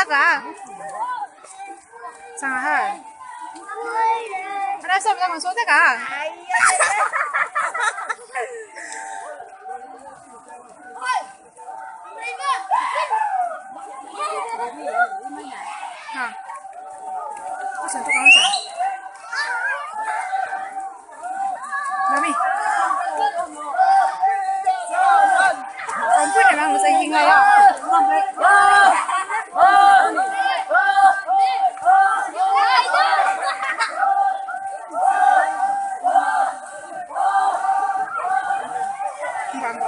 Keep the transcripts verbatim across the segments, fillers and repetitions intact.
Ka? Sang ha. Ana sa bela so te ka? Ha. Asan to kang sa. Mami. Ampui ne nang sa hinga ya. Bang.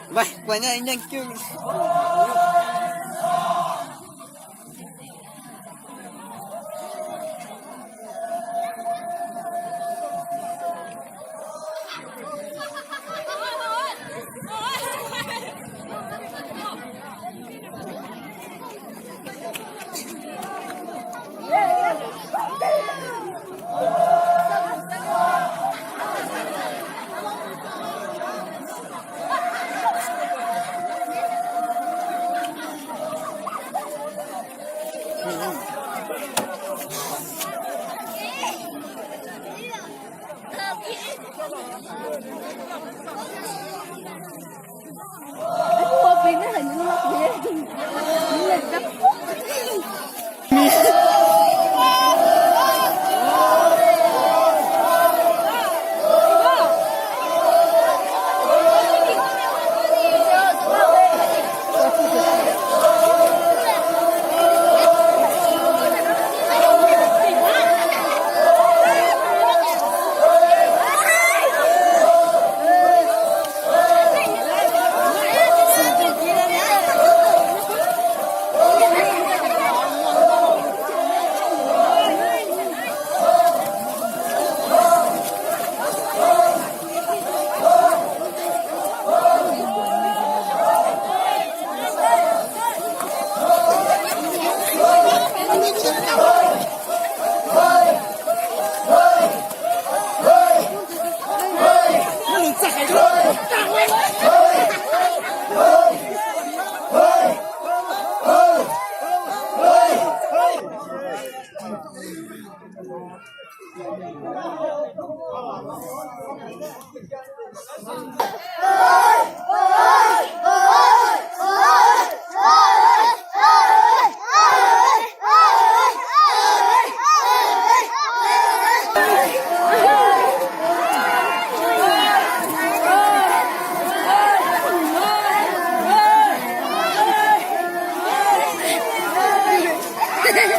Wah, kuane yang kiu.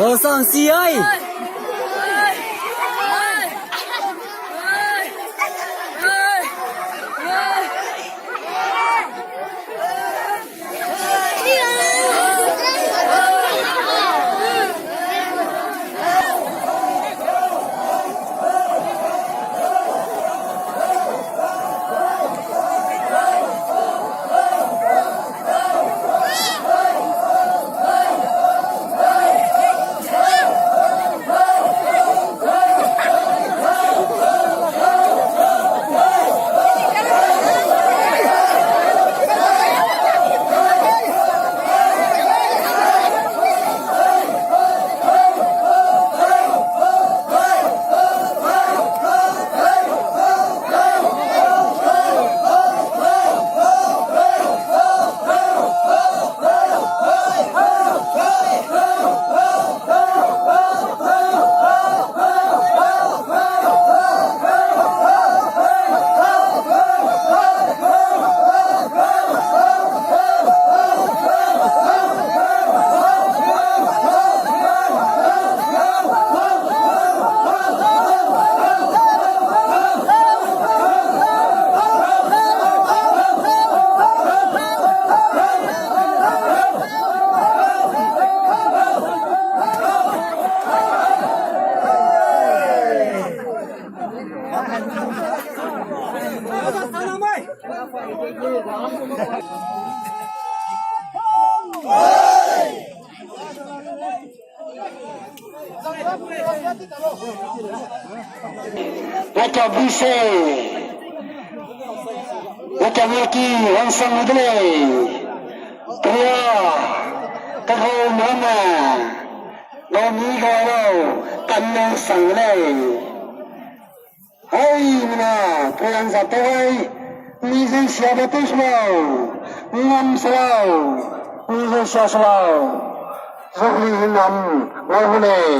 Kau sang si ai. Naka bise. Naka naki hangsang de lei. Ria. Karo mama. Nami garo. Kanna sang lei. Hai mina, puyang za tawai, mi zai sia ba tei sulau, ngam sulau, mi zai sia sulau, zogli ngam, ngau gu lei.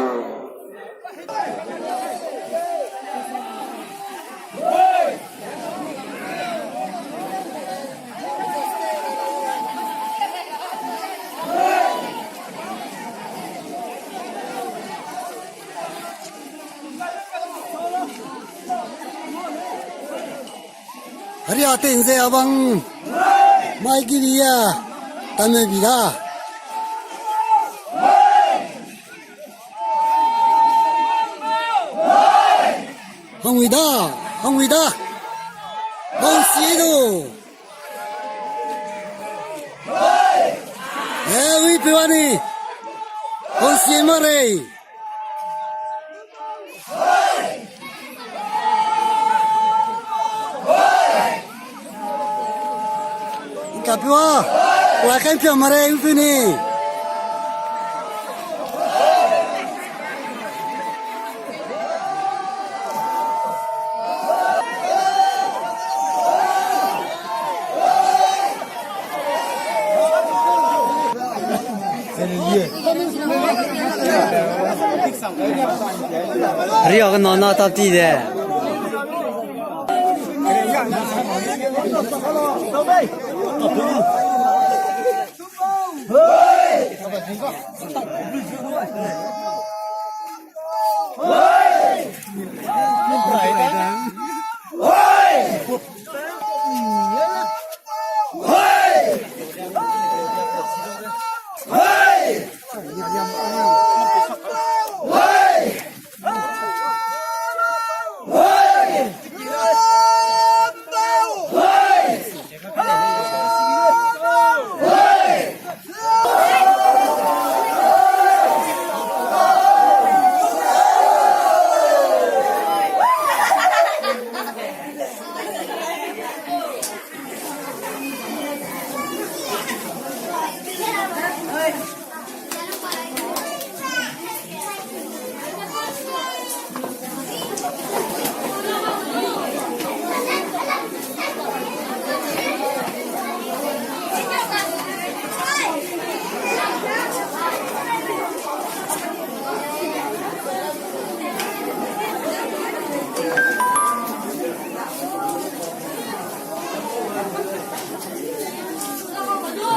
Heria tenze abang mai giri ya, tame bi da. Hangwi da, hangwi da. Bang sie do. Eh, wi pe wani. Bang sie ma rei. Kapua, wa kan pia mare ufini. Ria ke nana tap ti de.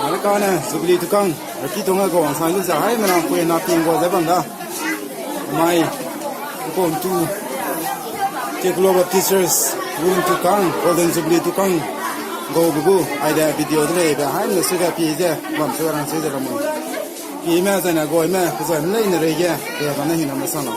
Malakane, Jubilee tukang, raki tonga go, ang sang lu za hai, menang pui na ting go ze bam da. Mai, kum tu, Keklo Baptist Church, Wun tukang, Golden Jubilee tukang, go bugu, aide video de lei be, hai, ne suga pi ze, bam suga rang se ze ramu. Pi me, zai na go me, zai me lei ne rei ge, be ba ne hina me sang.